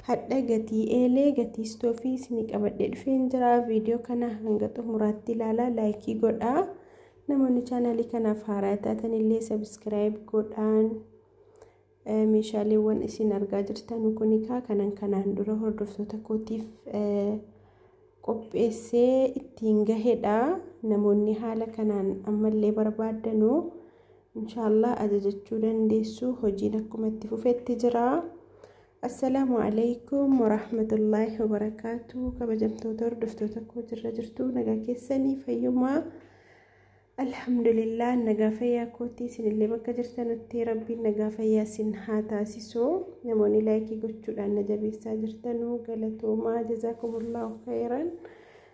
Hadha gatii eelee gatii istoofii isinii qabadhee dhufeen jira. Viidiyoo kana hanga xumuraatti ilaalaa, laayikii godhaa. Namoonni chaanalii kanaaf haaraa taatan illee sabiskiraayib godhaan. Meeshaaleewwan isin argaa jirtan kun kanan kanaan dura hordoftoota kootiif qopheessee ittiin gahedha. Namoonni haala kanaan ammallee barbaaddanuu inshaallah ajajachuu dandeessu. Hojiin akkuma itti fufetti jira. Assalaamu alaikum warahmatullaahi wabarakaatu. Kabajamtoota hordoftoota koo, jirra jirtu, nagaa keessanii, fayyumaa? Alhamdulillah, nagaa fayyaa kootii. Isinillee bakka jirtanutti Rabbiin nagaa fayyaa isin haa taasisu. Namoonni laayikii gochuudhaan na jabeessaa jirtanuu galatoomaa, jazaakumullahu khayran.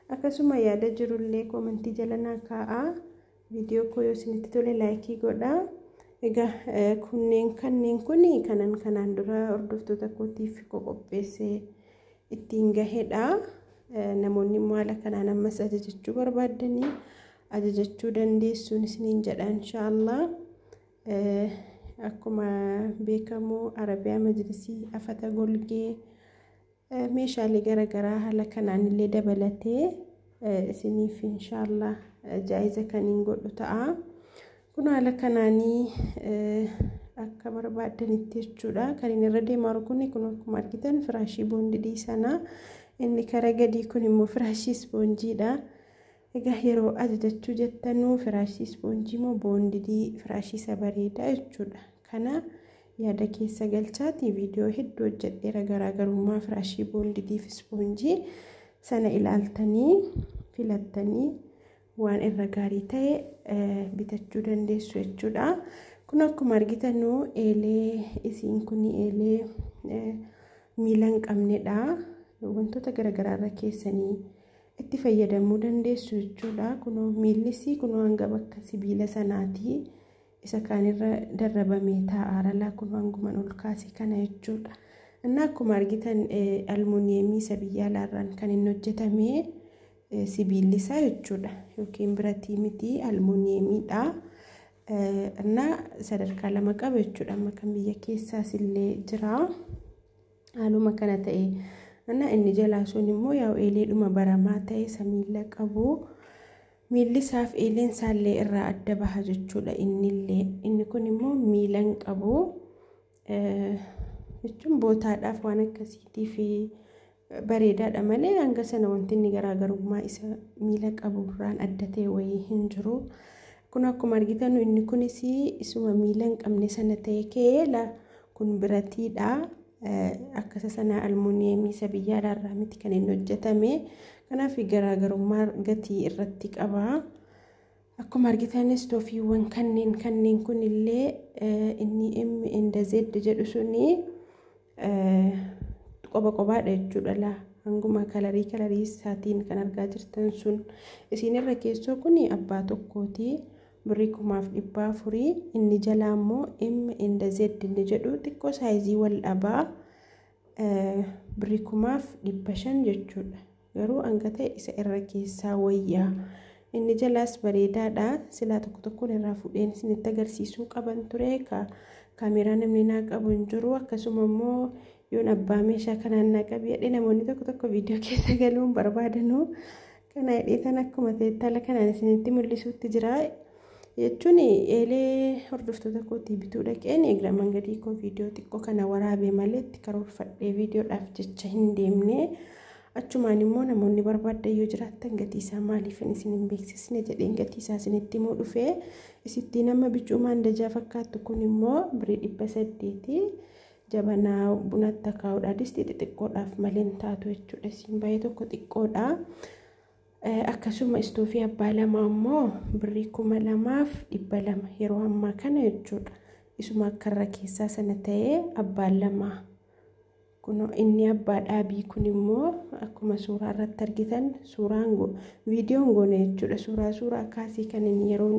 Akkasuma yaada jirullee koomentii jala naa kaa'aa. Viidiyoo koo yoo isinitti tole laayikii godhaa. Egaa kunneen kanneen kun kanan kanaan dura hordoftoota kootiif qopheessee ittiin gahedha. Namoonni immoo haala kanaan ammas ajajachuu barbaaddanii ajajachuu dandeessuun isiniin jedha inshaallah. Akkuma beekamu Arabiyaa majlisii, afata golgee, meeshaalee garaagaraa haala kanaan illee dabalatee isiniif inshaallah jaayiza kaniin godhu ta'a. Kun haala kanaanii akka barbaaddanitti jechuudha. Kan inni irra deemaa jiru kun akkuma argitan firaashii boondidii sana. Inni kara gadii kun immoo firaashii ispoonjiidha. Egaa yeroo ajajachuu jettanuu firaashii ispoonjii moo boondidii firaashii isa bareedaa jechuudha. Kana yaada keessa galchaati, viidiyoo hedduu hojjedheera, garaagarummaa firaashii boondidii fi ispoonjii sana ilaaltanii filattanii waan irra gaarii ta'e bitachuu dandeessu jechuudha. Kun akkuma argitanuu eelee isiin kun eelee miila hin qabnedha. Wantoota garaagaraa irra keessanii itti fayyadamuu dandeessu jechuudha. Kunoo miillis kunoo hanga bakka sibiila sanaati. Isa kaanirra darrabamee taa'aa laa, kun hanguman ol kaase kana jechuudha. Inni akkuma argitan almuuniyeemii isa biyya alaarraan kan inni hojjetame sibiilli isaa jechuudha. Yookiin biratii miti, almuuniyeemiidha. Innaa sadarkaa lama qaba jechuudha. Amma kan biyya keessaas illee jira. Haaluma kana ta'e. Innaa inni jalaa sun immoo yaa'u eeleedhuma baramaa ta'e isa miila qabu. Miilli isaaf eeleen isaallee irraa adda baha jechuudha innillee. Inni kun immoo miila hin qabu. Jechuun bootaadhaaf waan akkasiitii fi bareedaadha malee hanga sana wanti inni garaagarummaa isa miila qabu irraan adda ta'e wayii hin jiru. Kun akkuma argitan inni kunis isuma miila hin qabne sana ta'e ka'ee kun biratiidha. Akkasa sana almuuniyeemii isa biyya alaarraa miti kan inni hojjetame. Kanaaf garaagarummaa gatii irratti qaba. Akkuma argitan istoofiiwwan kanneen kun illee inni M and Z jedhu suni qoba qobaadha jechuudha laa. Hanguma kalarii isaatiin kan argaa jirtan sun. Isiin irra keessoo kun abbaa tokkooti. Birrii 1400. Inni jalaa immoo M and Z inni jedhu xiqqoo saayizii wal dhabaa, birrii 1500 jechuudha. Garuu hanga ta'e isa irra keessaa wayyaa. Inni jalaas bareedaadha. Silaa tokko tokkoon irraa fuudheen isinitti agarsiisuu qaban ture. Kaameeraa namni naa qabu hin jiru. Akkasuma immoo yoon abbaa meeshaa kanaan naa qabi jedhee namoonni tokko tokko viidiyoo keessa galuun barbaadanuu kana hidheetan akkuma ta'etti haala kanaan isinitti mul'isuutti jira. Jechuun eelee hordoftoota kootii bituu dhaqeen eegala mangadii koo viidiyoo xiqqoo kana waraabee malee itti karoorfadhee viidiyoodhaaf jecha hin deemne. Achumaan immoo namoonni barbaaddan yoo jiraattan gatii isaa maaliif isin hin beeksisne jedheen gatii isaa isinitti himuu dhufee. Isittiin nama bicuu maandajaa fakkaattu kun immoo birrii 800. Jabanaa bunatti akaa'uudha. Distii xixiqqoodhaaf malee hin taatu jechuudha. Isiin baay'ee tokko xiqqoodha. Akkasuma istoofii abbaa lamaa immoo birrii 2200 yeroo ammaa kana jechuudha. Isuma akka irra keessaa sana ta'ee abbaan lamaa. Kunoo inni abbaa dhaabii kun immoo akkuma suuraa irratti argitan, suuraan viidiyoon goone jechuudha. Suuraa kaasii kan inni yeroo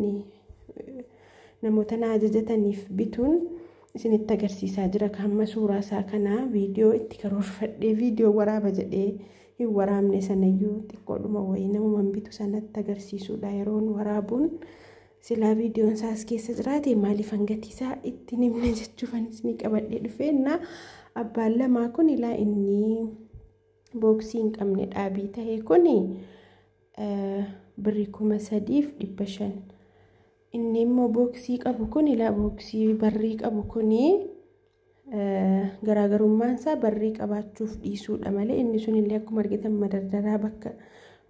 namoota na ajajataniif bituun isinitti agarsiisaa jira. Hamma suuraa isaa kana viidiyoo itti karoorfadhee viidiyoo waraaba jedhee hin waraabne sanayyuu xiqqoodhuma wayii namuma bitu sanatti agarsiisuudha yeroon waraabuun. Silaa viidiyoon isaas keessa jiraate maaliif hangatii isaa itti himne jechuufanis ni qabadhee dhufeenna. Abbaan lamaa kun ilaa inni booksii hin qabne dhaabii ta'e kun birrii 3500. Inni immoo booksii qabu kun ilaa booksii barrii qabu kun garaagarummaan isaa barrii qabaachuuf dhiisuudha malee inni sun illee akkuma argitan madardaraa bakka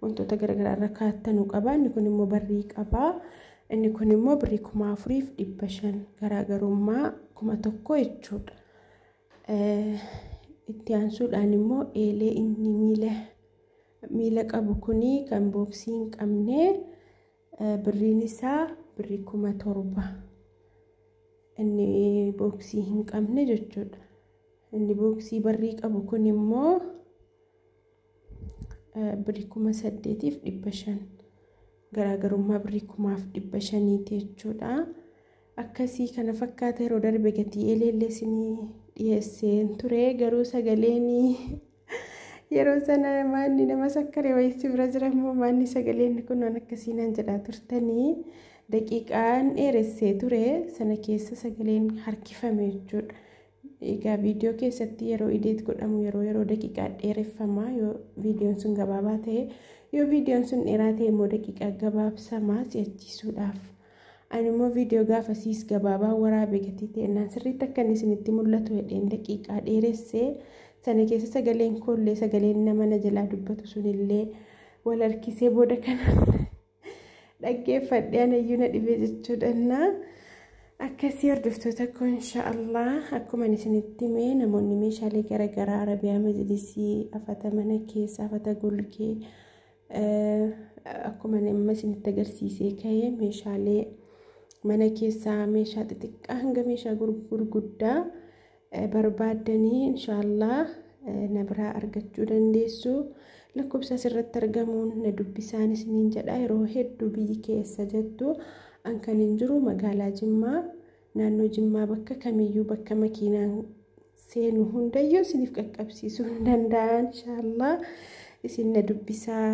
wantoota garaagaraa irra kaa'attanuu qaba. Inni kun immoo barrii qaba. Inni kun immoo birrii 4500 garaagarummaa 1000 jechuudha. Itti aansuudhaan immoo eelee inni miila qabu kuni kan booksii hin qabne birriin isaa birrii 7000. Inni booksii hin qabne jechuudha. Inni booksii barrii qabu kun immoo birrii 8500 garaagarummaa birrii 1500 jechuudha. Akkasii kana fakkaata. Yeroo darbe gatii eelee isinii dhiyeesseen ture, garuu sagaleen yeroo sana maanni nama sakkare wayii bira jira immoo maanni sagaleen kun waan akkasii naan jedhaa turtanii daqiiqaan dheeressee ture sana keessa sagaleen harkifame jechuudha. Egaa viidiyoo keessatti yeroo ideet godhamu yeroo daqiiqaa dheereffama yoo viidiyoon sun gabaabaa ta'e, yoo viidiyoon sun dheeraa ta'e immoo daqiiqaa gabaabsamaa si'achiisuudhaaf. Ani immoo viidiyoo gaafasiis gabaabaa waraabee gatii ta'e sirriitti akka inni isinitti mul'atu jedheen daqiiqaa dheeressee sana keessa sagaleen koollee sagaleen nama na jalaa dubbatu sunillee wal harkisee booda kana dhaggeeffadhee anayyuu na dhibee jechuudha. Akkasii hordoftoota koo inshaallah akkuma isinitti hime namoonni meeshaalee garaagaraa Arabiyaa majlisii, afata mana keessa, afata golgee akkuma amma isinitti agarsiisee ka'ee meeshaalee mana keessaa meeshaa xixiqqaa hanga meeshaa gurguddaa barbaaddanii inshaallah na biraa argachuu dandeessu. Lakkoofsa asirratti argamuun na dubbisaan isiniin jedha. Yeroo hedduu biyyi keessa jettu an kan hin jiru magaalaa Jimmaa, naannoo Jimmaa bakka kamiyyuu bakka makiinaan seenu hundayyuu isiniif qaqqabsiisuu hin danda'a inshaallah. Isin na dubbisaa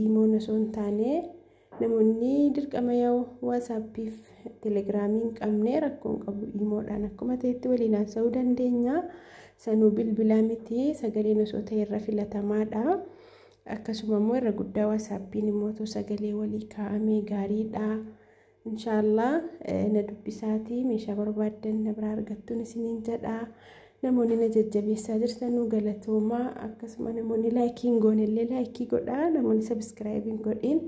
iimoon osoo hin taane namoonni dirqama yoo waasaappiif telegiraamii hin qabne rakkoon qabu iimoodhaan akkuma ta'etti waliin haasa'uu dandeenya. Sanuu bilbilaa miti sagaleen osoo ta'e irra filatamaadha. Akkasuma immoo irra guddaa waasaappiin immoo otoo sagalee walii kaa'amee gaariidha. Inshaallah na dubbisaatii meeshaa barbaaddan na biraa argattuun isiniin jedha. Namoonni na jajjabeessaa jirtanuu galatoomaa. Akkasuma namoonni laayikii hin goone illee laayikii godhaa. Namoonni sabiskiraayib hin godhin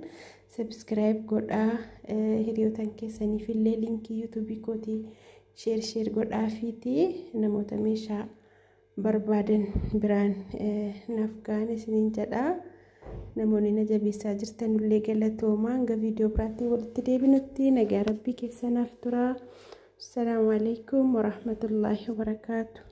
sabiskiraayib godhaa. Hiriyootan keessaniif illee liinkii yuutuubii kootii sheer godhaafiiti namoota meeshaa barbaadan biraan naaf ga'an isiniin jedha. Namoonni na jabeessaa jirtanullee galatoomaa. Hanga viidiyoo biraatti walitti deebinutti nagaa rabbii keessanaaf tura. Assalaamu alaikum warahmatullaahi wabarakaatu.